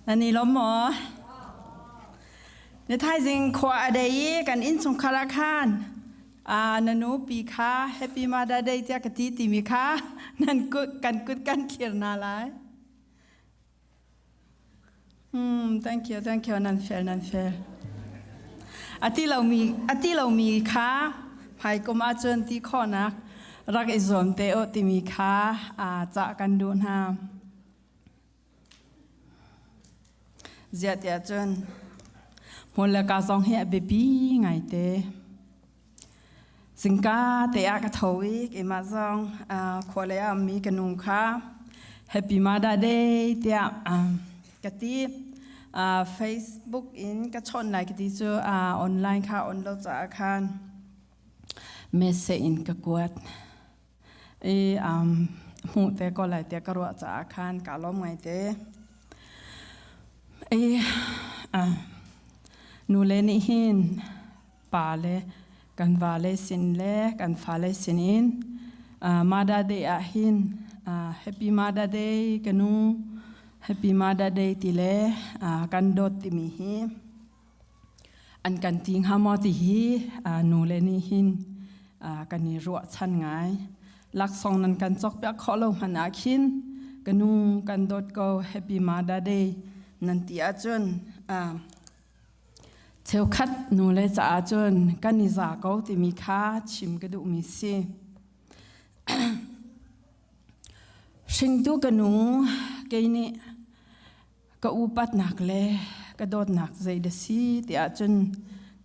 Nan i lawm maw? Na thaizing khua a dei i kan innchungkhar ah khan na nupi kha Happy Mother Day tiah ka ti timi kha nan kut kan kut kan thlir hna lai. Thank you, thank you, nan fel, nan fel. A ti lomi kha hmaikum ahcun ti khawhnak rak i zuam te u timi kha cah kan duh hna. Ziah tiah cun hmun le ka zong hi a biapi ngaite. Zingka te ah ka tho i keimah zong khua lei ah ummi ka nu kha Happy Mother Day tiah ka ti. Facebook in ka chawnh lai ka ti cu online kha on lo caah khan message in ka kuat. I hmuh te ko lai tiah ka ruah caah khan kaa lawm ngaite. I nule nih hin pa le kan vale sin le kan fale sinin Mother Day ah hin Happy Mother Day ka nu Happy Mother Day ti le kan dawt timi hi an kan ti hnga maw ti hi nu le nih hin kan i ruahchan ngai. Laksawng nan kan cawkpiak khawh lo hmanh ah khin ka nu kan dawt ko Happy Mother Day nan ti ahcun cheukhat nu le caah cun kan i za ko timi kha chim ka duhmi si. Hringtu ka nu kei nih ka upatnak le ka dawtnak zei dah si ti ahcun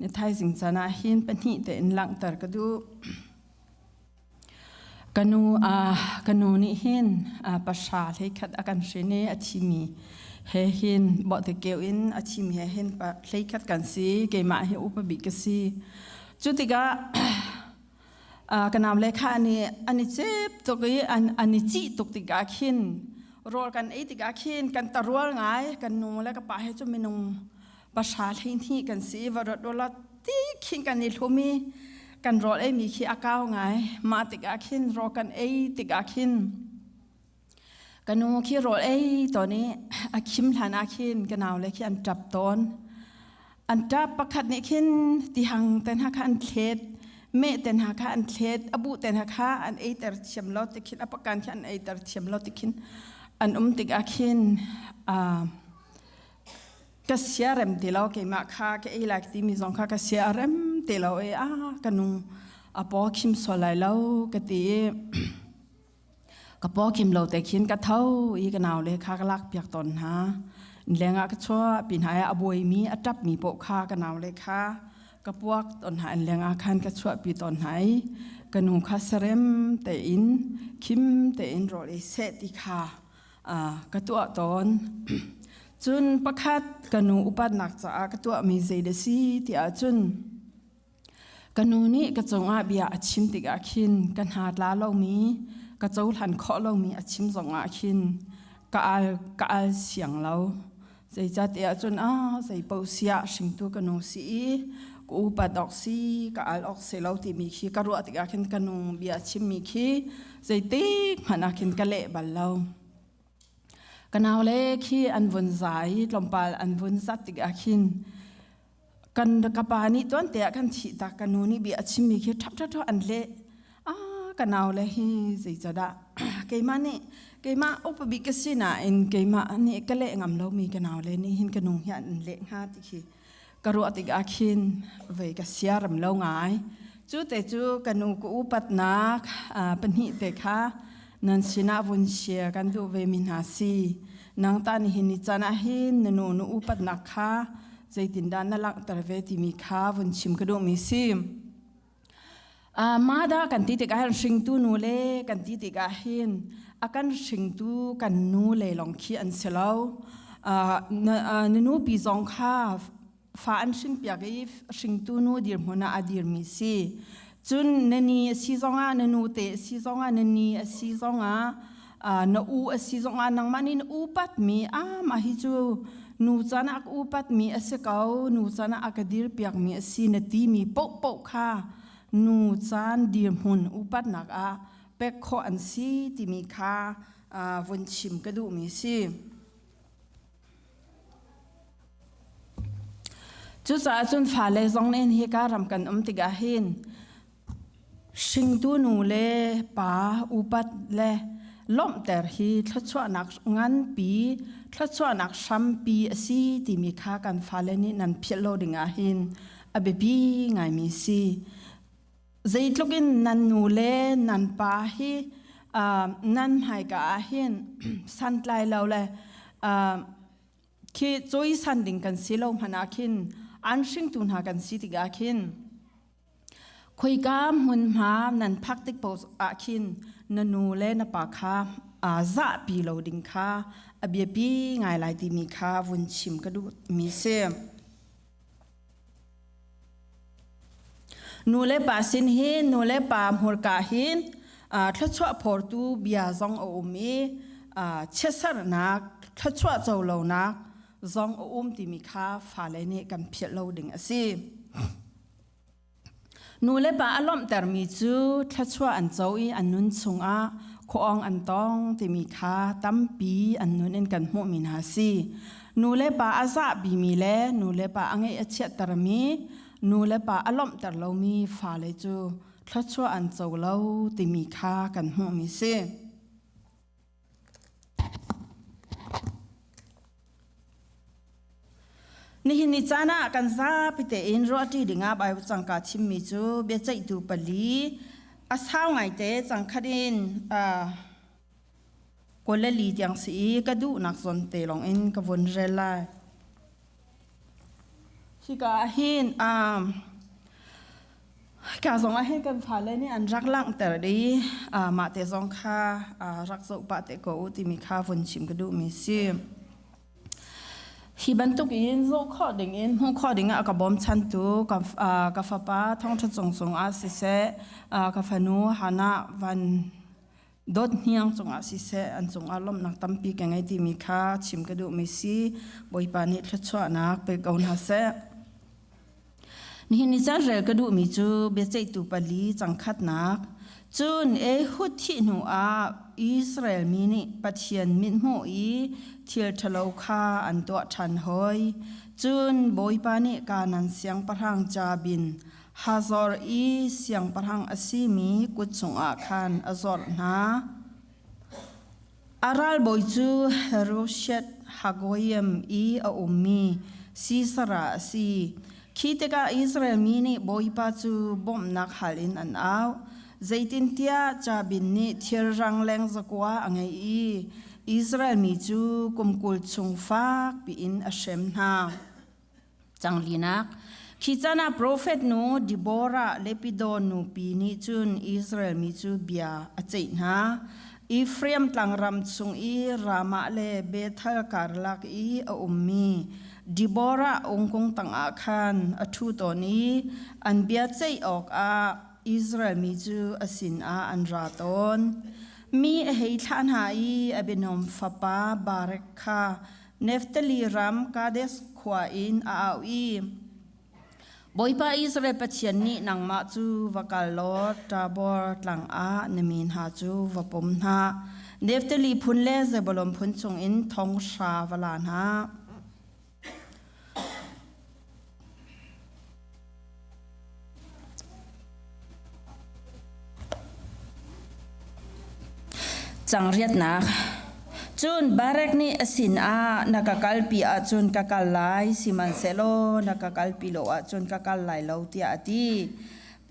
ni thaizing caan ah hin pahnih tein langhter ka duh. Ka nu ka nu nih hin pahra hleikhat a kan hrin i a thimi he hin bawhte keu in a thimi he hin hleikhat kan si keimah hi upa bik ka si. Cu tikah ka nau le kha an i cep tuk i an i cih tuk tikah khin rawl kan ei tikah khin kan tarual ngai kan nu le ka pa he cu minung pahra hleihnih kan si i va rat rawla ti khin kan i hlum i kan rawl ei mi khi a kau ngai mah tikah khin rawl kan ei tikah khin ka nu khi rawl ei tawn i a khim hlan ah khin ka nau le khi an ṭap tawn An ṭap pakhat nih khin tihang te hna kha an thlet, meh te hna kha an thlet, a buh te hna kha an eiter thiam lo ti khin, a pakan khi an eiter thiam lo ti khin an um tikah khin ka siarem ti lo keimah kha ka ei lai timi zong kha ka siarem ti lo i a ka nu a paw khim sual lai lo ka ti i Ka paw khim lo te khin ka tho i ka nau le kha ka lak piak tawn hna. Leng ah ka chuah pi hna i a buaimi a ṭapmi paoh kha ka nau le kha ka puak tawn hna. Leng ah khan ka chuahpi tawn hna i ka nu kha sarem tein khim tein rawl ei seh ti kha ka tuah tawn. Cun pakhat ka nu upatnak caah ka tuahmi zei dah si ti ahcun Ka nu nih ka cungah bia a chim tikah khin ka hna tla lomi, ka cohlan khawh lomi a chim zongah khin ka al ka al siang lo. Zeicahtiah cun ah zei paoh siah hringtu ka nu si i ka upat awk si, ka al awk si lo timi khi ka ruah tikah khin ka nu bia chimmi khi zeitik hmanh ah khin ka leh bal lo. Ka naule khi an vun za i tlawmpal an vun zat tikah khin Kan ka pa nih tuante ah kan thih tak ka nu nih bia a chimmi khi ṭhap ṭhap ṭhap an leh. Ah ka nau le hi zeicadah keimah nih keimah upa bik ka si nain keimah nih ka leh ngam lomi ka nau le nih hin ka nu hi an leh hnga ti khi ka ruah tikah khin vei ka siaram lo ngai. Cu te cu ka nu ka upatnak pahnih te kha nan sinah vun share kan duh ve mi hna si. Nang ta nihin ni caan ah hin na nu na upatnak kha zeitindah na langhter ve timi kha vun chim ka duhmi si. Mada kan ti tikah hin hringtu nu le kan ti tikah hin a kan hringtu kan nu le lawng khi an si lo. Na nupi zong kha fa an hrinpiak i hringtu nu dirhmun ah a dirmi si. Cun na ni a si zongah na nu te a si zongah na ni a si zongah na u a si zongah nangmah nih na upatmi ah mah hi cu nu can ah ka upatmi a si ko nu can ah a ka dirpiakmi a si na timi paohpaoh kha nu caan dirhmun upatnak ah pek khawh an si timi kha vun chim ka duhmi si. Cucaah cun fale zong nih hika ram kan um tikah hin hringtu nu le pa upat le lawmhter hi thluachuahnak nganpi, thluachuahnak hrampi a si timi kha kan fale nih nan philh lo dingah hin a biapi ngaimi si. Zeitluk in nan nu le nan pa hi nan hmaika ah hin santlai lo le khi cawisan ding kan si lo hmanh ah khin an hringtu hna kan si tikah khin khoika hmunhma nan phak tik paoh ah khin na nu le na pa kha zahpi lo ding kha a biapi ngai lai timi kha vun chim ka duhmi si. Nu le pa sin hin nu le pa hmurka hin thluachuah phortu bia zong a um i chiatserhnak thluachuah co lonak zong a um timi kha fale nih kan philh lo ding a si. Nu le pa a lawmhtermi cu thluachuah an co i an nun chungah khuaawng an tong timi kha tampi an nun in kan hmuhmi hna a si. Nu le pa a zahpimi le nu le pa a ngeih a chiattermi, nu le pa a lawmhter lomi fale cu thluachuah an co lo timi kha kan hmuhmi si. Nihin ni caan ah kan zapi tein ruahṭi dingah Baibal cang kaa chimmi cu biaceihtu pali a sau ngaite cangkhat in kawlali tiang si i ka duhnak zawn te lawng in ka vun rel lai. Hika ah hin hika zong ah hin kan fale nih an rak langhter i mah te zong kha rak zoh pah te ko u timi kha vun chim ka duhmi si. Hi bantuk in zoh khawh ding in hmuh khawh ding ah a ka bawmchantu ka fapa Thawngṭha Cung cung ah siseh, ka fanu Hannah Van Dawt Hniang cungah siseh an cungah lawmhnak tampi ka ngei timi kha chim ka duhmi si. Bawipa nih thluachuahnak pe ko hna seh. Nihin ni caan rel ka duhmi cu biaceihtu pali cangkhatnak. Cun Ehud thih hnuah Israel mi nih Pathian mithmuh i thil ṭhalo kha an tuah ṭhan hoi. Cun Bawipa nih Kanaan siangpahrang Jabin, Hazor i siangpahrang a simi kut chungah khan a zuarh hna. A ralbawi cu Harosheth Hagoyim i a ummi Sisera a si. Khi tikah Israel mi nih Bawipa cu bawmhnak hal in an au. Zeitintiah Jabin nih thir rangleng zakua a ngei i Israel mi cu kum 20 chung fak piin a hrem hna. Canglinak Khi caan ah profet nu Deborah Lepidon nupi nih cun Israel mi cu bia a ceih hna. Ephraim tlangram chung i Ramah le Bethel karlak i a ummi Deborah ungkung tangah khan a ṭhu tawn i an bia ceih awkah Israel mi cu a sinah an ra tawn. Mi a hei thlah hna i Abinoam fapa Barak kha Naftali ram Kadesh khua in a au i Bawipa Israel Pathian nih nangmah cu va kal law Tabor tlang ah na mi hna cu va pum hna. Naftali phun le Zebulun phun chungin thong hra va la hna. Cangriatnak Cun Barak nih a sinah na ka kalpi ahcun ka kal lai, sihmanhsehlaw na ka kalpi lo ahcun ka kal lai lo tiah a ti.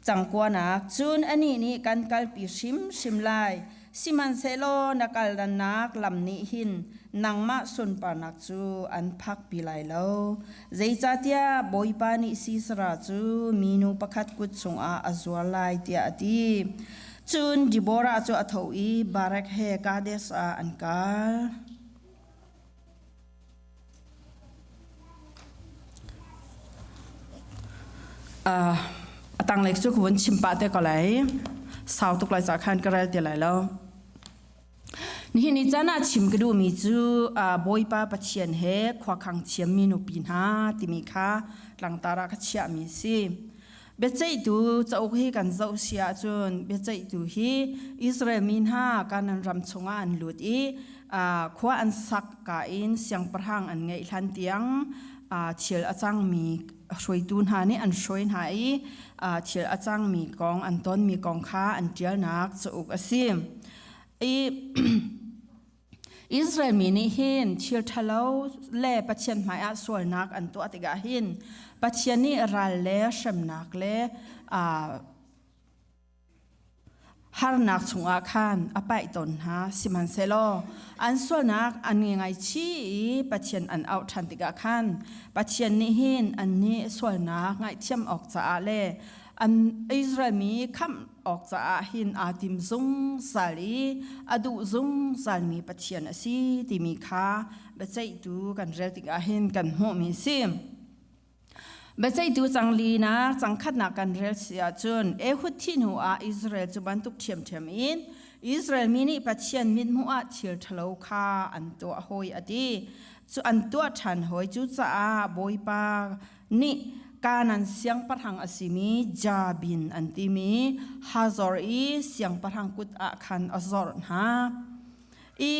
Cangkuanak Cun anih nih kan kalpi hrimhrim lai, sihmanhsehlaw na kalnak lam nih hin nangmah sunparnak cu an phakpi lai lo. Zeicahtiah Bawipa nih Sisera cu minu pakhat kut chungah a zuar lai tiah a ti. Cun Deborah cu a tho i Barak he Kadesh ah an kal. A tanglei cu ka vun chim pah te ko lai. Sau tuk lai ca khan ka rel ti lai lo. Nihin ni caan ah chim ka duhmi cu Bawipa Pathian he khuakhang thiammi nupi hna timi kha tlangtar ah ka chiahmi si. Biaceihtu cauk hi kan zoh si ahcun biaceihtu hi Israel mi hna Kanaan ram chungah an lut i khua an sak ka in siangpahrang an ngeih hlan tiang thil a cangmi hruaitu hna nih an hruai hna i thil a cangmi kong an tonmi kong kha an ṭialnak cauk a si. I Israel mi nih hin thil ṭhalo le Pathian hmaiah sualnak an tuah tikah hin Pathian nih ral le hremnak le harnak chungah khan a paih tawn hna. Sihmanhsehlaw an sualnak an ngaihchih i Pathian an auh ṭhan tikah khan Pathian nih hin annih sualnak ngaihthiam awk caah le an Israel mi khamh awk caah hin aa tim zungzal i a duh zungzalmi Pathian a si timi kha biaceihtu kan rel tikah hin kan hmuhmi a si. Biaceihtu changlinak changkhatnak kan rel si ahcun Ehud thih hnu ah Israel cu bantuk ṭhiamṭhiam in Israel mi nih Pathian mithmuh ah thil ṭhalo kha an tuah hawi a ti. Cu an tuah ṭhan hawi cucaah Bawipa nih Kanaan siangpahrang a simi Jabin an timi Hazor i siangpahrang kut ah khan a zorh hna. I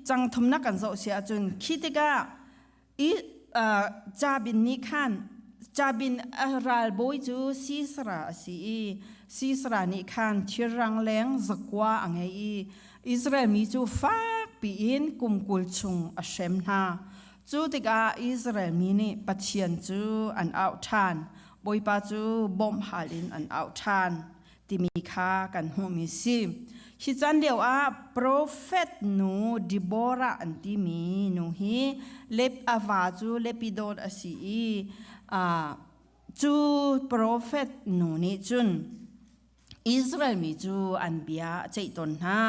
cang thumnak kan zoh si ahcun khi tikah i Jabin nih khan Jabin a ralbawi cu Sisera a si i Sisera nih khan thirrang leng zakua a ngei i Israel mi cu fak piin kum 20 chung a hrem hna. Cu tikah Israel mi nih Pathian cu an auh ṭhan, Bawipa cu bawmh hal in an auh ṭhan timi kha kan hmuhmi si. Hi caan lio ah profet nu Deborah an timi nu hi lep a va cu Lepidot a si i cu profet nu nih cun Israel mi cu an bia a ceih tawn hna.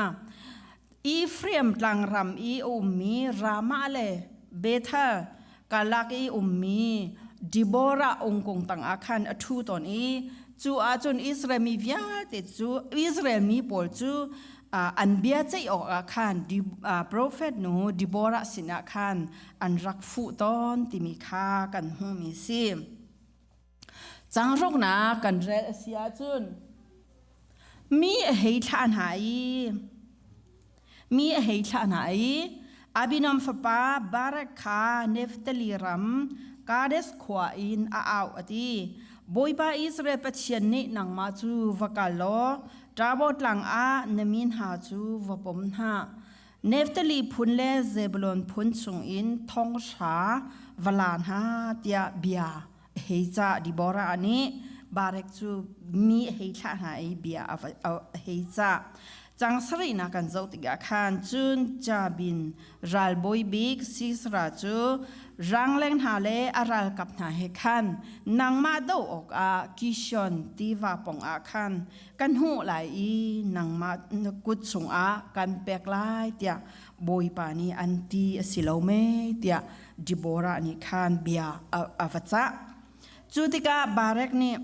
Ephraim tlangram i a ummi Ramah le Bethel karlak i ummi Deborah ungkung tangah khan a ṭhu tawn i cu ahcun Israel mi vialte cu Israel mi pawl cu an bia ceih awkah khan profet nu Deborah sinah khan an rak fuh tawn timi kha kan hmuhmi si. Changroknak kan rel a si ahcun mi a hei thlah hna i mi a hei thlah hna i Abinom fapa Barak kha Naftali ram Kadesh khua in a auh a ti. Bawipa Israel Pathian nih nangmah cu va kal law Tabor tlang ah na mi hna cu va pom hna. Naftali phun le Zebulun phun chungin thong hra va la hna tiah bia a hei cah. Deborah nih Barak cu mi a hei thlah hna i bia a hei cah. Cang sarihnak kan zoh tikah khan cun Jabin ralbawi bik Sisera cu rangleng hna le a ralkap hna he khan nangmah doh awkah Kishon tiva pawngah khan kan hmuh lai i nangmah na kut chungah kan pek lai tiah Bawipa nih an ti a si lo mei tiah Deborah nih khan bia a va cah. Cu tikah Barak nih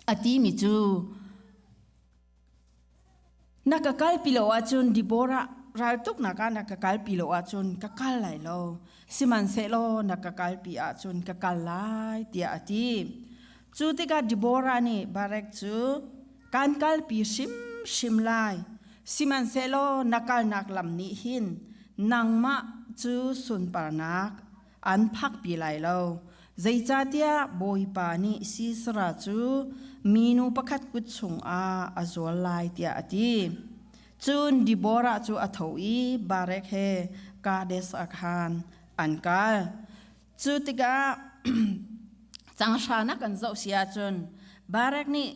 a timi cu na ka kalpi lo ahcun Deborah raltuknak ah na ka kalpi lo ahcun ka kal lai lo sihmanhsehlaw na ka kalpi ahcun ka kal lai tiah a ti. Cu tikah Deborah nih Barak cu kan kalpi hrimhrim lai, sihmanhsehlaw na kalnak lam nih hin nangmah cu sunparnak an phakpi lai lo. Zeicahtiah Bawipa nih Sisera cu minu pakhat kut chungah a zual lai tiah a ti. Cun Deborah cu a tho i Barak he Kadesh ah khan an kal. Cu tikah canghranak kan zoh si ahcun Barak nih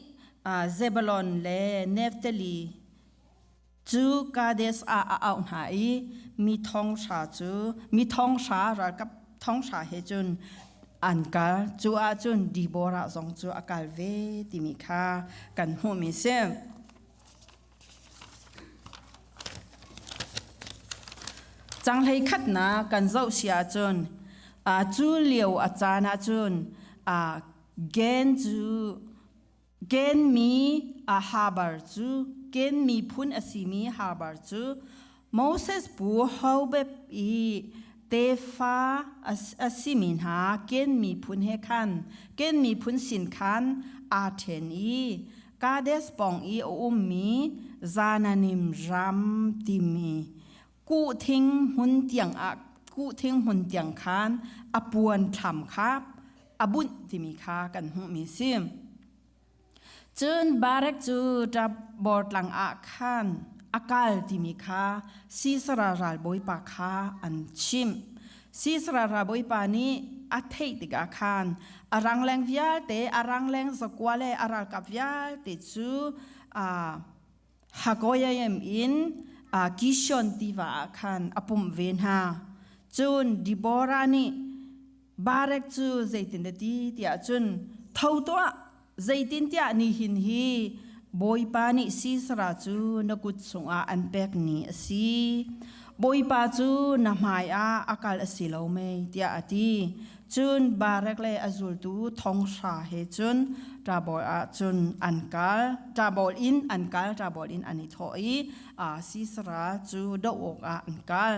Zebulun le Naftali cu Kadesh ah a auh hna i mi thong hra cu mi thong hra ralkap thong hra he cun an kal. Cu ahcun Deborah zong cu a kal ve timi kha kan hmuhmi si. Canghlei khatnak kan zoh si ahcun cu lio a caan ahcun Gen cu Gen mi Habar cu Gen miphun a simi Habar cu Moses pu Hobab i te. tefa a simi hna Ken miphun he khan Ken miphun sin khan aa ṭhen i Kadesh pawng i a ummi Zananim ram timi kuhthing hmun tiang ah kuhthing hmun tiang khan a puan thlam kha a bunh timi kha kan hmuhmi si. Cun Barak cu ṭapbor tlang ah khan a kal timi kha Sisera ralbawipa kha an chimh. Sisera ralbawipa nih a theih tikah khan a rangleng vialte, a rangleng zakua le a ralkap vialte cu Hagoyayim in Kishon tiva ah khan a pumh ve hna. Cun Deborah nih Barak cu zeitin a ti tiah cun tho tuah zeitintiah nihin hi Bawipa nih Sisera cu na kut chungah an pek ni a si. Bawipa cu na hmai ah a kal a si lo mei tiah a ti. Cun Barak le a zultu thong hra he cun ṭabawl ah cun an kal. Ṭabawl in an kal, ṭabawl in an i thawh i Sisera cu doh awkah an kal.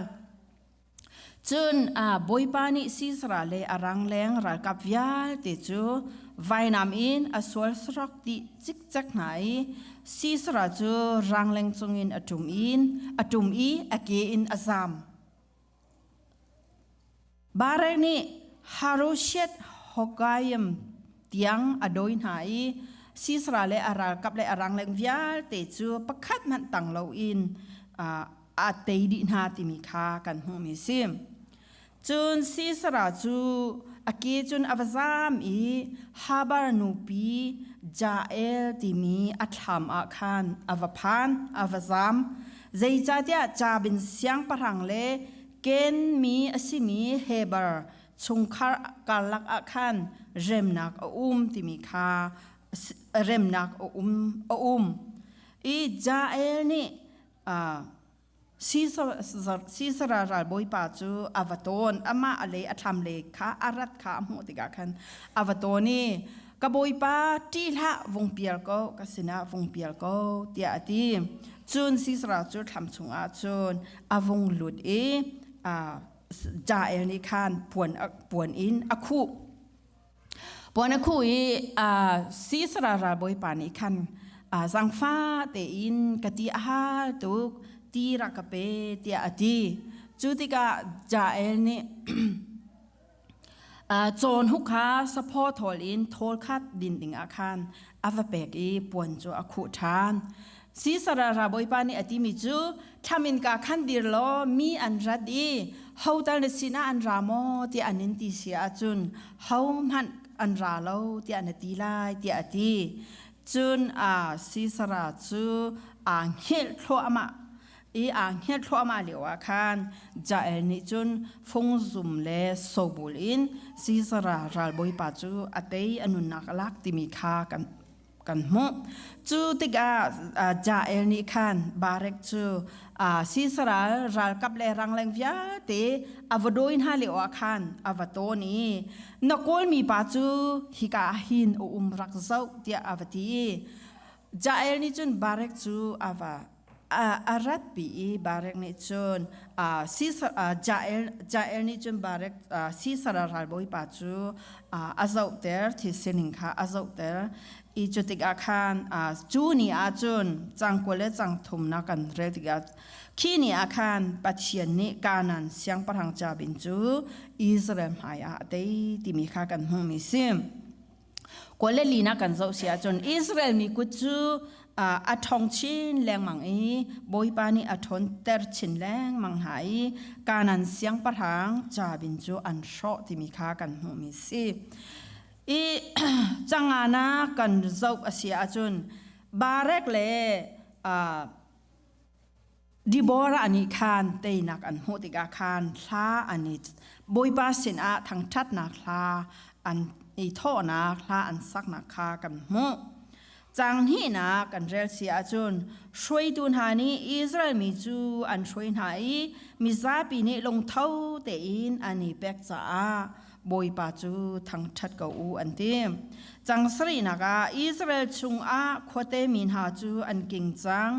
Cun Bawipa nih Sisera le a rangleng ralkap vialte cu vainam in a sual sarak dih cikcek hna i Sisera cu rangleng cungin a ṭum in a ṭum i a ke in a zam. Barak nih Harosheth Hogayim tiang a dawi hna i Sisera le a ralkap le a rangleng vialte cu pakhat hmanh tang loin a tei dih hna timi kha kan hmuhmi si. Cun Sisera cu a ke cun a va zam i Habar nupi Jael timi a thlam ah khan a va phan, a va zam. Zeicahtiah Jabin siangpahrang le Ken mi a simi Heber chungkhar karlak ah khan remnak a um timi kha remnak a um a um. I Jael nih Sisera ralbawipa cu a va tawn. Amah a le a thlam le kha a rat kha a hmuh tikah khan a va tawn i ka bawipa ṭih hlah vung pial ko ka sinah vung pial ko tiah a ti. Cun Sisera cu thlam chungah cun a vung lut i Jael nih khan puan in a khuh. Puan a khuh i Sisera ralbawipa nih khan zaangfah tein ka ti a hal tuk, ti rak ka pe tiah a ti. Cu tikah Jael nih cawnhuk kha saphaw thawl in thawl khat din dingah khan a va pek i puan cu a khuh ṭhan. Sisera ralbawipa nih a timi cu thlam innka khan dir law mi an rat i hotal na sinah an ra maw tiah an in ti si ahcun hohmanh an ra lo tiah na ti lai tiah a ti. Cun Sisera cu aa hngilh thluahmah i aa hngilh thluahmah lioah khan Jael nih cun fungzum le sobul in Sisera ralbawipa cu a tei a nunnak a lak timi kha kan kan hmuh. Cu tikah Jael nih khan Barak cu Sisera ralkap le rangleng vialte a va dawi hna lio ah khan a va tawn i na kawlmi pa cu hika ah hin a um rak zoh tiah a va ti i Jael nih cun Barak cu a va a ratpi i Barak nih cun Jael Jael nih cun Barak Sisera ralbawipa cu a zohter thil sining kha a zohter i cu tikah khan cu ni ah cun cang 20 le cang thumnak kan rel tikah khi ni ah khan Pathian nih Kanaan siangpahrang Jabin cu Israel hmai ah a tei timi kha kan hmuhmi si. Kawle lina kan zoh si ahcun Israel mi kut cu a ṭhawng chin lengmang i Bawipa nih a ṭhawnter chin lengmang hna i Kanaan siangpahrang Jabin cu an hrawh timi kha kan hmuhmi si. I cangana kan zoh a si ahcun Barek le Deborah nih khan teinak an hmuh tikah khan hla an i Bawipa sinah thangṭhatnak hla an i thawhnak hla an saknak kha kan hmuh. Cang hnihnak kan rel si ahcun hruaitu hna nih Israel mi cu an hruai hna i mizapi nih lungtho tein an i pek caah Bawipa cu thangṭhat ko u an ti. Cang sarihnak ah Israel chungah khuate mi hna cu an king cang.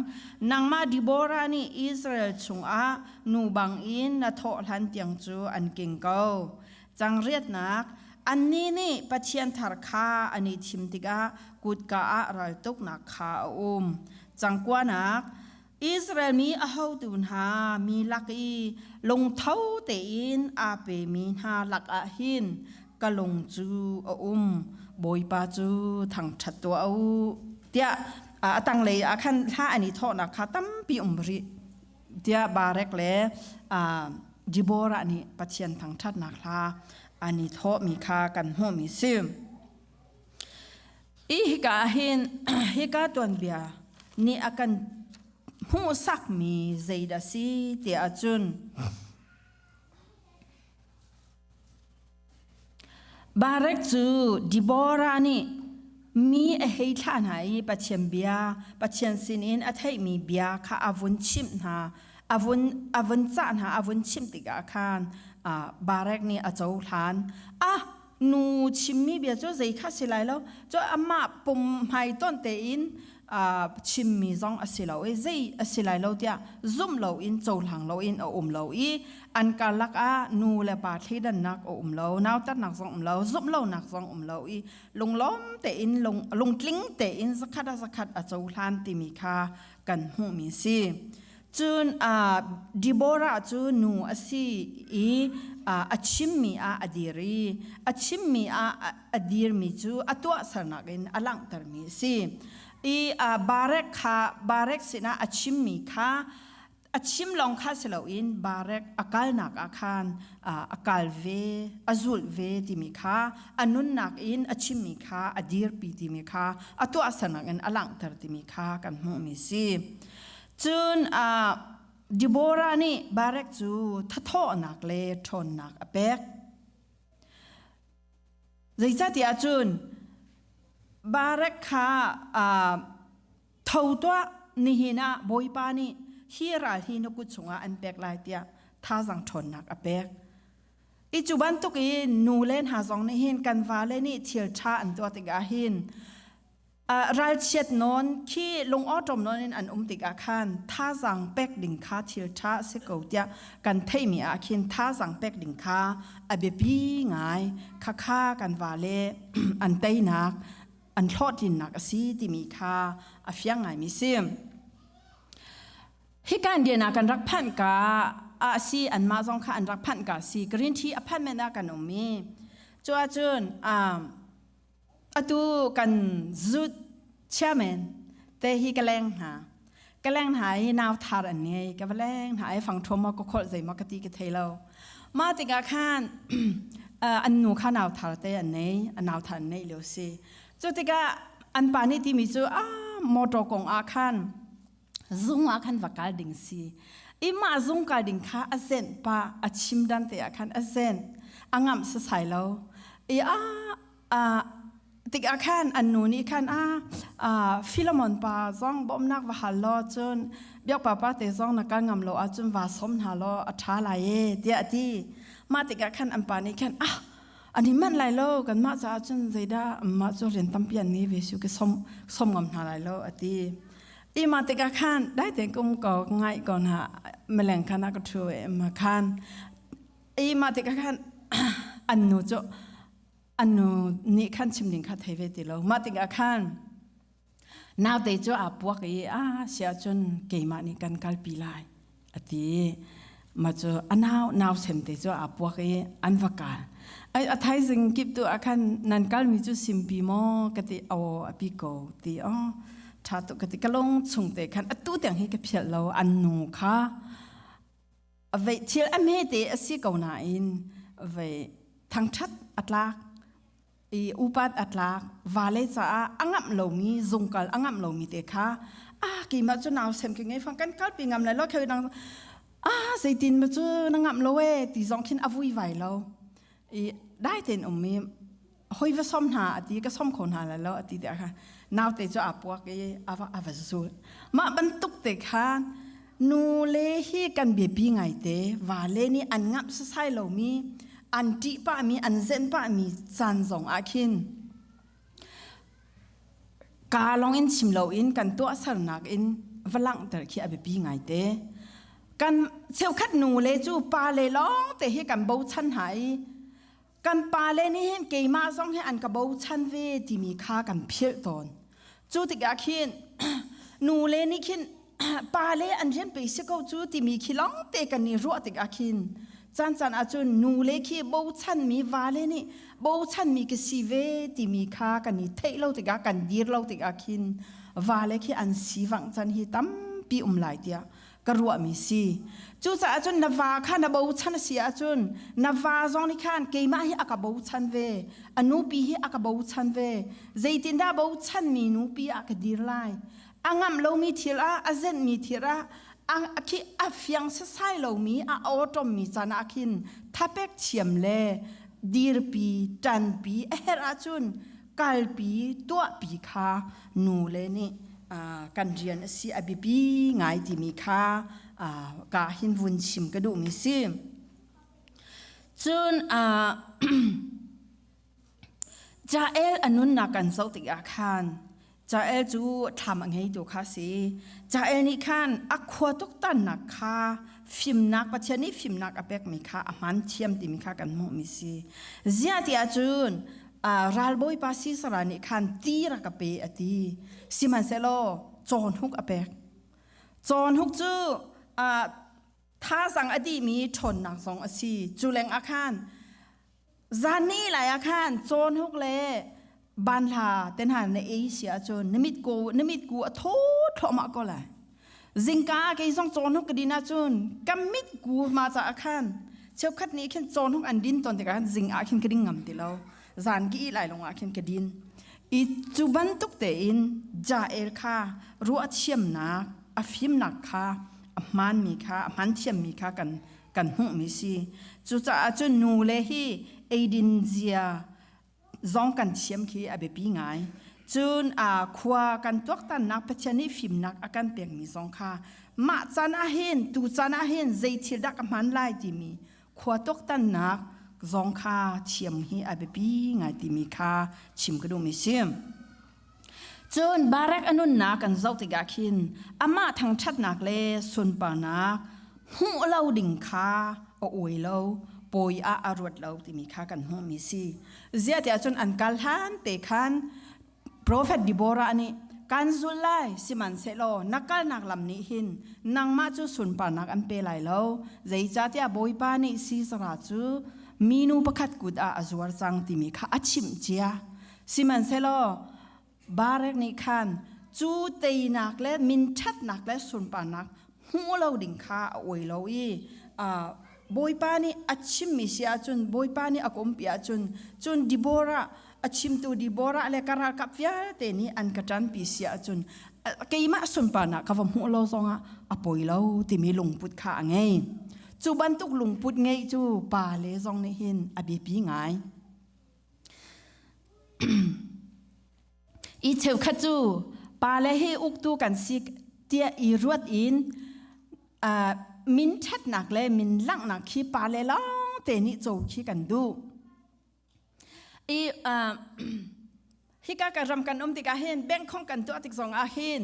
Nangmah Deborah nih Israel chungah nu bangin na thawh hlan tiang cu an king ko. Cang riatnak annih nih Pathian thar kha an i thim tikah kutka ah raltuknak kha a um. Cang kuanak Israel mi ahotu hna mi lak i lungtho tein aa pemi hna lakah hin ka lung cu a um. Bawipa cu thangṭhat tuah u tiah a tanglei ah khan hla an i thawhnak kha tampi um rih tiah Barek le Deborah nih Pathian thangṭhatnak hla an i thawhmi kha kan hmuhmi si. I hika ah hin hika tuanbia nih a kan hmuhsakmi zeidah si tiah ahcun Barak cu Deborah nih mi a hei thlah hna i Pathian bia, Pathian sinin a theihmi bia kha a vun chimh hna, a vun, a vun cah hna, a vun chimh tikah khan Barak nih a cohlan. Ah, nu chimmi bia cu zei kha si lai lo cu amah pum hmaitonh tein chimmi zong a si lo i zei a si lai lo tiah zumh loin cohlang loin a um lo i an karlak ah nu le pa thleidannak a um lo nautatnak zong um lo zumh lonak zong um lo i lunglawm tein lung lungtling tein zakhat a zakhat a cohlan timi kha kan hmuhmi si. Cun Deborah cu nu a si i a chimmi ah a dir i a chimmi ah a dirmi cu a tuahsernak in a langhtermi a si. I Barak kha Barak sinah a chimmi kha a chim lawng kha si loin Barak a kalnak ah khan a kal ve, a zulh ve timi kha a nunnak in a chimmi kha a dirpi timi kha a tuahsernak in a langhter timi kha kan hmuhmi si. Cun Deborah nih Barak cu thathawhnak le ṭhawnnak a pek. Zeicahtiah cun Barak kha tho tuah nihin ah Bawipa nih hi ral hi na kut chungah an pek lai tiah thazang ṭhawnnak a pek. I cu bantuk i nu le hna zong nih hin kan vale nih thil ṭha an tuah tikah hin Ralchiat nawn khi lungawṭawm nawn in an um tikah khan thazaang pek ding kha thil ṭha a si ko tiah kan theihmi ah khin thazaang pek ding kha a biapi ngai. Khakha kan vale an teinak, an hlawhtlinnak a si timi kha a fiang ngaimi si. Hika Indian ah kan rak phanh ka ah si anmah zong kha an rak phanh ka si green tea apartment ah kan um i cu ahcun Atu kan zut chairman te hi ka leng hna. Ka leng hna i nau thar an ngei. Ka va leng hna i fang ṭhuam maw ka kholh zei maw ka ti ka thei lo. Mah tikah khan an nu kha nau thar te an nei. A nau thar an neih lio si. Cu tikah an pa nih timi cu ah motor kong ah khan zung ah khan va kal ding si. I mah zung kal ding kha a zenh pa a chim dan te ah khan a zenh. A ngamh sasai lo. I ah tikah khan an nu nih khan a Philemon pa zong bawmhnak va hal law cun biak papa te zong na kal ngam lo ahcun va som hna law a ṭha lai e tiah a ti. Mah tikah khan an pa nih khan ah an i manh lai lo kanmah caah cun zeidah mah cu rian tampi an ngei ve su ka som som ngam hna lai lo a ti. I mah tikah khan dai tein ka um ko ngaih ko hna maleng khan a ka ṭhu i ma khan i mah tikah khan an nu cu an nu nih khan chim ding kha thei ve ti lo mah tikah khan naute cu aa puak i a si ahcun keimah nih kan kalpi lai a ti mah cu a nau nau sem te cu aa puak i an va kal ai a thaizing kip tu ah khan nan kalmi cu simpi maw ka ti aw a pi ko ti aw ṭha tuk ka ti ka lung chung te khan atu tiang hi ka phialh lo an nu kha vei thil a hmete a si ko nain vei thangṭhat a tlak i upat a tlak vale caah a ngamh lomi zungkal a ngamh lomi te kha ah keimah cu nau sem ke ngei fang kan kalpi ngam lai lo kheu dang ah zeitin ma cu na ngamh lo e ti zong khin a vui vai lo i dai tein ummi. Hoi va som hna a ti ka som kho hna lai lo a ti tiah khan naute cu aa puak i a va a va zul. Mah bantuk te khan nu le hi kan biapi ngaite vale nih an ngamh sasai lomi an ṭih pahmi an zenh pahmi caan zong ah khin Kaa lawngin chim loin kan tuahsernak in va langhter khi a biapi ngaite. Kan cheukhat nu le cu pa le lawng te hi kan bochan hna i kan pa le nih hin keimah zong hi an ka bochan ve timi kha kan philh tawn. Cu tikah khin nu le nih khin pa le an rian pei si ko cu timi khi lawng te kan i ruah tikah khin caan caan ahcun nu le khi bochanmi vale nih bochanmi ka si ve timi kha kan i theih lo tikah kan dir lo tikah khin vale khi an sivangh can hi tampi um lai tiah ka ruahmi si. Cucaah cun na va kha na bochan a si ahcun na va zong nih khan keimah hi a ka bochan ve, a nupi hi a ka bochan ve, zeitindah bochanmi nupi ah ka dir lai? A ngamh lomi thil ah, a zenhmi thil ah, a khi a fiang sasai lomi, a awṭommi caan ah khin thapek thiam le dirpi, ṭanpi a herh ahcun kalpi, tuahpi kha nu le nih kan rian a si a biapi ngai timi kha ka hin vun chim ka duhmi si. Cun Jael a nunnak kan zoh tikah khan Jael cu thlam a ngeitu kha a si. Jael nih khan a khua tuktannak kha fimnak Pathian nih fimnak a pekmi kha a hman thiam timi kha kan hmuhmi si. Ziah ti ahcun ralbawipa Sisera nih khan ti rak ka pe a ti. Sihmanhsehlaw cawnhuk a pek. Cawnhuk cu thazang a dihmi ṭhawnnak zong a si. Cu lengah khan Zan ni lai ah khan cawnhuk le banhla te hna na ei si ahcun na mit ku na mit ku a thaw thluahmah ko lai. Zingka ah kei zong cawnhuk ka din ahcun ka mit ku ma caah khan cheukhat nih khin cawnhuk an din tawn tikah khan zing ah khin ka ding ngam ti lo. Zan ka ih lai lawng ah khin ka din. I cu bantuk tein Jael kha ruahthiamnak a fimnak kha a hmaanmi kha a hman thiammi kha kan kan hmuhmi si. Cucaah cun nu le hi eidin zia zong kan thiam khi a biapi ngai. Cun a khua kan tuaktannak Pathian nih fimnak a kan pekmi zong kha mah caan ah hin tu caan ah hin zei thil dah ka hman lai timi khua tuaktannak zong kha thiam hi a biapi ngai timi kha chim ka duhmi si. Cun Barak a nunnak kan zoh tikah khin amah thangṭhatnak le sunparnak hmuh lo ding kha a uai lo, pawi ah a ruat lo timi kha kan hmuhmi si. Ziah tiah cun an kal hlan te khan Profet Deborah nih kan zul lai sihmanhsehlaw na kalnak lam nih hin nangmah cu sunparnak an pe lai lo zeicahtiah Bawipa nih Sisera cu minu pakhat kut ah a zuar cang timi kha a chimh cia. Sihmanhsehlaw Barak nih khan cu teinak le minṭhatnak le sunparnak hmuh lo ding kha a uai lo i Bawipa nih a chimmi si ahcun Bawipa nih a ka umpi ahcun cun Deborah a chimtu Deborah le ka ralkap vialte nih an ka ṭanpi si ahcun keimah sunparnak ka va hmuh lo zongah a poi lo timi lungput kha a ngei. Cu bantuk lungput ngeih cu pa le zong nih hin a biapi ngai. I cheukhat cu pale hi uktu kan si tiah i ruat in uh, min ṭhatnak le min langhnak khi pale lawng te nih co khi kan duh. I uh, hika ka ram kan um tikah hin bank khong kan tuah tik zong ah hin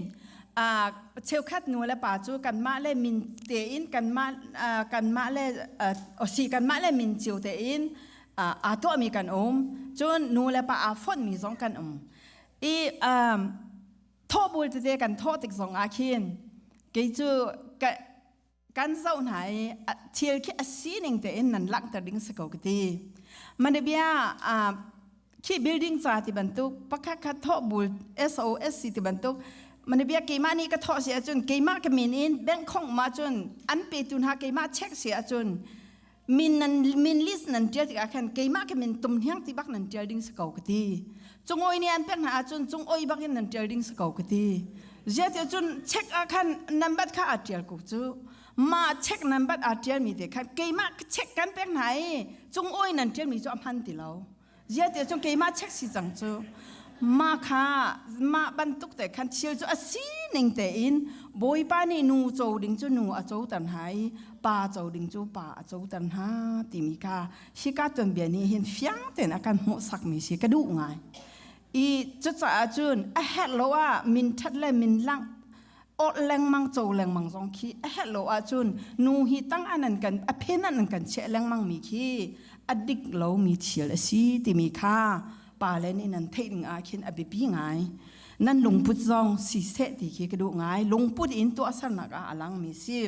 uh, cheukhat nu le pa cu kanmah le min tein kanmah uh, kanmah le uh, si kanmah le min cio tein aa tuahmi kan um cun nu le pa aa fonhmi zong kan um i um, thawhbul tete kan thawh tik zong ah khin kei cu kan zoh hna i thil khi a sining tein nan langhter ding si ko ka ti manabia khi building ca ti bantuk pakhat khat thawhbul SOSC ti bantuk manabia keimah nih ka thawh si ahcun keimah ka min in bank khong ma cun an petu hna keimah check si ahcun min nan min list nan tial tikah khan keimah ke min tum hniang ti bak nan tial ding si ko ka ti cungoi nih an pek hna ahcun cungoi bak in nan tial ding si ko ka ti zia ti cun check ah khan number kha aa tial ko cu ma check number aa tial mi te khan keimah check kan pek hna i cungoi nan tial mi cu a hman ti lo. Zia ti cun keimah check si cang cu. Mah kha mah bantuk te khan thil cu a sining tein Bawipa nih nu co ding cu nu a coter hna i pa co ding cu pa a coter hna timi kha hika tuanbia nih hin fiang tein a kan hmuhsakmi si ka duh ngai. I cucaah cun a herh lo ah min ṭhat le min langh awrh lengmang co lengmang zong khi a herh lo ahcun nu hi tang ah nan kan a phen ah nan kan chiah lengmang mi khi a dik lomi thil a si timi kha pa le nih nan theih ding ah khin a biapi ngai. Nan lungput zong si seh ti khi ka duh ngai. Lungput in tuahsernak ah a langmi si.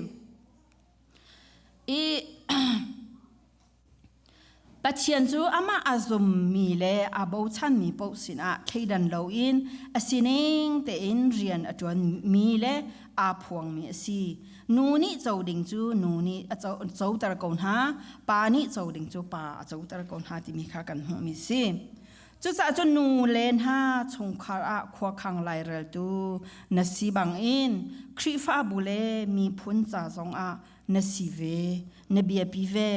I Pathian cu amah a zummi le aa bochanmi paoh sinah thleidan loin a sining tein rian a ṭuanmi le aa phuangmi a si. Nu nih co ding cu nu nih a coter ko hna, pa nih co ding cu pa a coter ko hna timi kha kan hmuhmi a si. Cucaah cun nu le hna chungkhar ah khuakhang laireltu na si bangin Khrihfabu le miphun ca zongah na si ve, na biapi ve,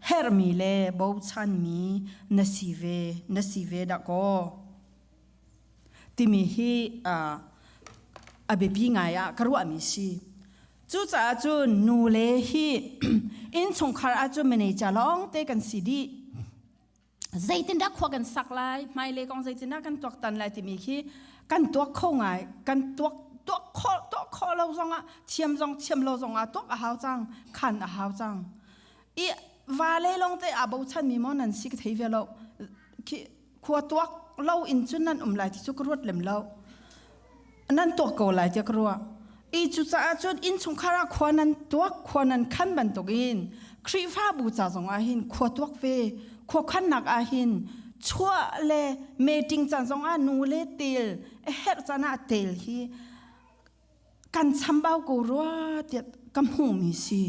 herhmi le bochanmi na si ve, na si ve dah kaw. Timi hi uh, a biapi ngai ah ka ruahmi si. Cucaah cun nu le hi innchungkhar ahcun manager lawng te kan si dih. Zeitindah khua kan sak lai, hmailei kong zeitindah kan tuaktan lai timi khi kan tuak kho ngai, kan tuak tuak khawh tuak khawh lo zongah thiam zong thiam lo zongah tuak a hau cang, khan a hau cang. I va le lawng te aa bochan mi maw nan si ka thei ve lo. Khi khua tuak lo in cun nan um lai ti cu ka ruat lem lo. Nan tuak ko lai tiah ka ruah. I cucaah cun innchungkhar ah khua nan tuak, khua nan khan bantukin Khrihfabu ca zong ah hin khua tuak ve, khua khannak ah hin chuah le meeting caan zong ah nu le tel, a herh caan ah tel hi kan chambau ko rua tiah ka hmuhmi si.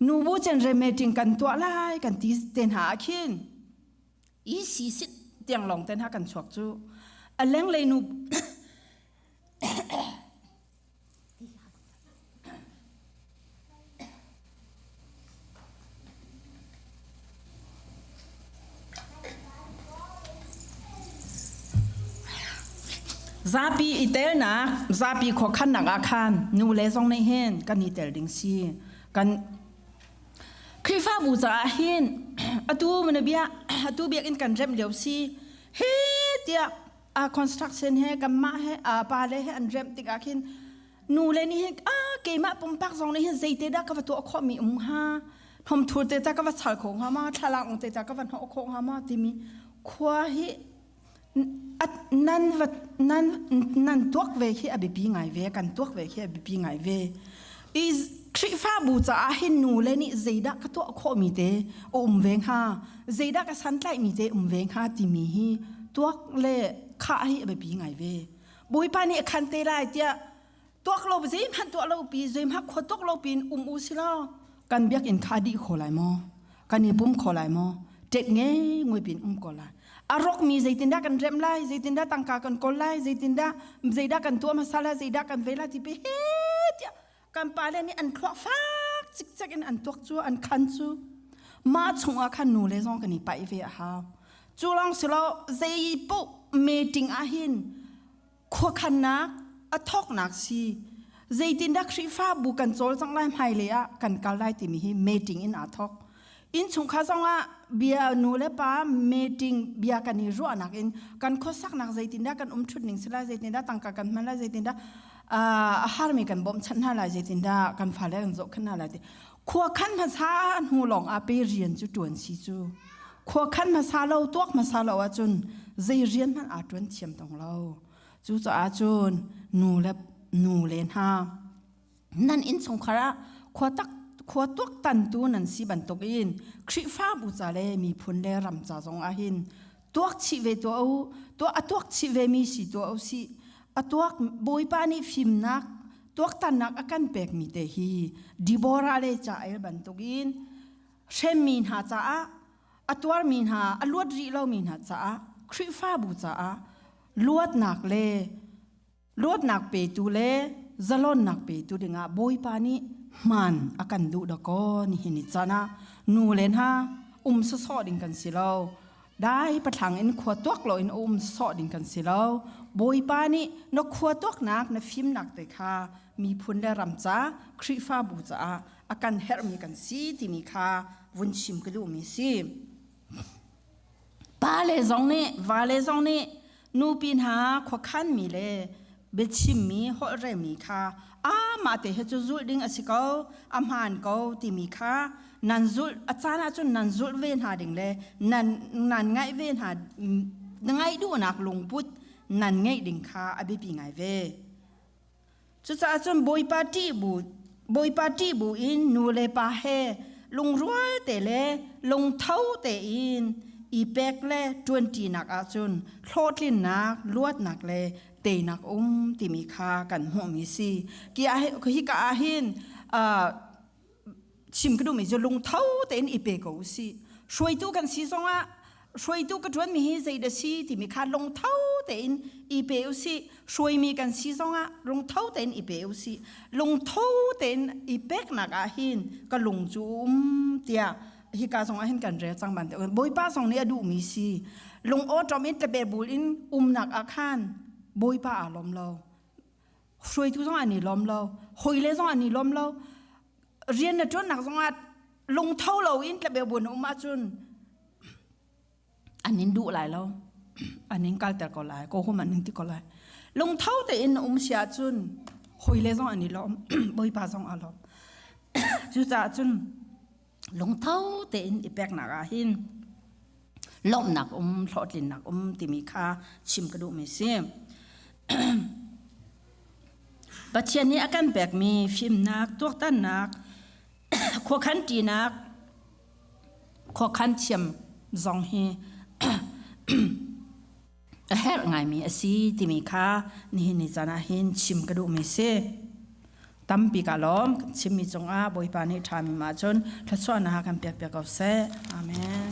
Nubu cenre meeting kan tuah lai kan ti te hna ah khin i si sit tiang lawng ten ha kan chuak cu a lenglei nu Zapi i telnak, zapi khuakhannak ah khan nu le zong nih hin kan i tel ding si. Kan Khrihfabu caah hin atu mana bia atu biakinn kan remh lio si he tiah a construction he kanmah he a pa le he an remh tikah khin nu le nih hin a keimah pumpak zong nih hin zeite dah ka va tuah khawh mi um hnga hnawmthur te ta ka va chal kho hnga ma thlalangawng te ta ka va hnawh khawh hnga ma timi khua hi nan va nan nan tuak ve khi a biapi ngai ve kan tuak ve khi a biapi ngai ve i Khrihfabu caah hin nu le nih zeidah ka tuah khawhmi te a um ve hnga zeidah ka santlaihmi te um ve hnga timi hi tuak le khah hi a biapi ngai ve Bawipa nih a khan te lai tiah tuak lo zeihmanh tuah lo pi zeihmanh khua tuak lo pin um u si law kan biakinn kha dih kho lai maw kan i pum kho lai maw ṭet nge ngui pin um ko lai a rawk mi zeitindah kan remh lai zeitindah tangka kan kawl lai zeitindah zeidah kan tuah hmasa lai zeidah kan ve lai ti pi he tiah kan pale nih an thluak fak cikcek in an tuak cu an khan cu mah chungah khan nu le zong kan i paih ve a hau cu lawng si lo zei paoh meeting ah hin khuakhannak a thawknak si zeitindah Khrihfabu kan cawlcangh lai hmailei ah kan kal lai timi hi meeting in aa thawk innchungkhar zongah bia nu le pa meeting bia kan i ruahnak in kan khuasaknak zeitindah kan um ṭhut ning si lai zeitindah tangka kan hman lai zeitindah a harmi kan bawmhchanh hna lai zeitindah kan fale kan zohkhenh hna lai ti khuakhan hmasa hnu lawng ah pe rian cu ṭuan si cu Khuakhan hmasa lo tuak hmasa lo ahcun zei rian hmanh aa ṭuan thiam tong lo. Cucaah cun nu le nu le hna nan innchungkhar ah khua tak khua tuaktantu nan si bantukin Khrihfabu ca le miphun le ram ca zong ah hin tuak chih ve tuah u tuah a tuak chih ve mi si tuah u sih a tuak Bawipa nih fimnak tuaktannak a kan pekmi te hi Deborah le Jael bantukin hremmi hna caah a tuarmi hna a luat rih lomi hna caah Khrihfabu caah luatnak le luatnak petu le zalonnak petu dingah Bawipa nih hmaan a kan duh dakaw nihin ni caan ah nu le hna um sawsawh ding kan si lo. Dai pathlang in khua tuak lo in um sawh ding kan si lo. Bawipa nih na khua tuaknak na fimnak te kha miphun le ram ca Khrihfabu caah a kan herhmi kan si timi kha vun chim ka duhmi si. Pa le zong nih va le zong nih nupi hna khuakhanmi le biachimmi holhremi kha amah te he cu zulh ding a si ko a hmaan ko timi kha nan zulh a caan ahcun nan zulh ve hna ding le nan nan ngaih ve hna ngaih duhnak lungput nan ngeih ding kha a biapi ngai ve. Cucaah cun Bawipa ṭih bu Bawipa ṭih bu in nu le pa he lungrual te le lungtho tein i pek le ṭuanṭinak ahcun hlawhtlinnak, luatnak le teinak um timi kha kan hmuhmi si. Hika ah hin chim ka duhmi cu lungtho tein i pe ko usih. Hruaitu kan si zongah hruaitu ka ṭuanmi hi zeidah si timi kha lungtho tein i pe usih. Hruaimi kan si zongah lungtho tein i pe usih. Lungtho tein i peknak ah hin ka lung cu um tiah hika zongah hin kan rel cang bantuk Bawipa zong nih a duhmi si. Lung awṭom in tlabebul in umnak ah khan Bawipa aa lawm lo. Hruaitu zong an i lawm lo. Hawile zong an i lawm lo. Rian na ṭuannak zongah lungtho loin tlabeu bu na um ahcun an in duh lai lo. An in kalter ko lai. Ko hum an in ti ko lai. Lungtho tein na um si ahcun hawile zong an i lawm. Bawipa zong aa lawm. Cucaah cun lungtho tein i peknak ah hin lawmhnak um hlawhtlinnak um timi kha chim ka duhmi si. Pathian nih a kan pekmi fimnak, tuaktannak, khuakhan ṭinak, khuakhan thiam zong hi a herh ngaimi a si timi kha nihin ni caan ah hin chim ka duhmi si. Tampi ka lawm chimmi cungah Bawipa nih ṭhami ma cun thluachuahnak kan pek piak ko seh. Amen.